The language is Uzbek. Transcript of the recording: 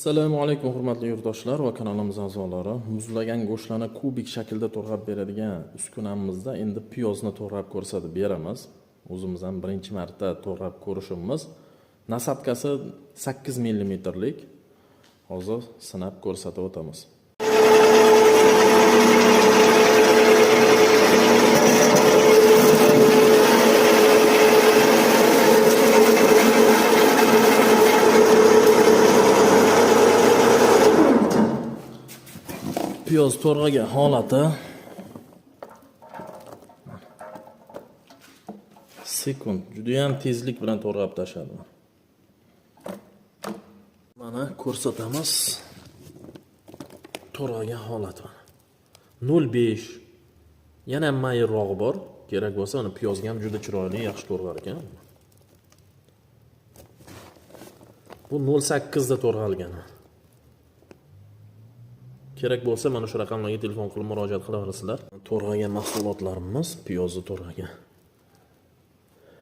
Assalomu alaykum, hurmatli yurtdoshlar va kanalimiz a'zolari. Muzlagan go'shtlarni kubik shaklda to'g'rab beradigan uskunamizda endi piyozni to'g'rab ko'rsatib beramiz. O'zimiz ham birinchi marta to'g'rab ko'rishimiz. Насадка si 8 millimetrlik. Hozir sinab ko'rsatib o'tamiz. Piyoz to'g'ragan holati sekund, judayam tezlik bilan to'g'rab tashladi. Mana ko'rsatamiz to'g'ragan holati. 0,5 yana ham mayirrog'i bor. Kerak bo'lsa, mana piyozga ham juda chiroyli, yaxshi to'g'rar ekan. Bu 0,8 da to'g'ralgan. Kerak bo'lsa, mana shu raqamlarga telefon qilib murojaat qila olasizlar. To'g'ragan mahsulotlarimiz, piyozni to'g'ragan.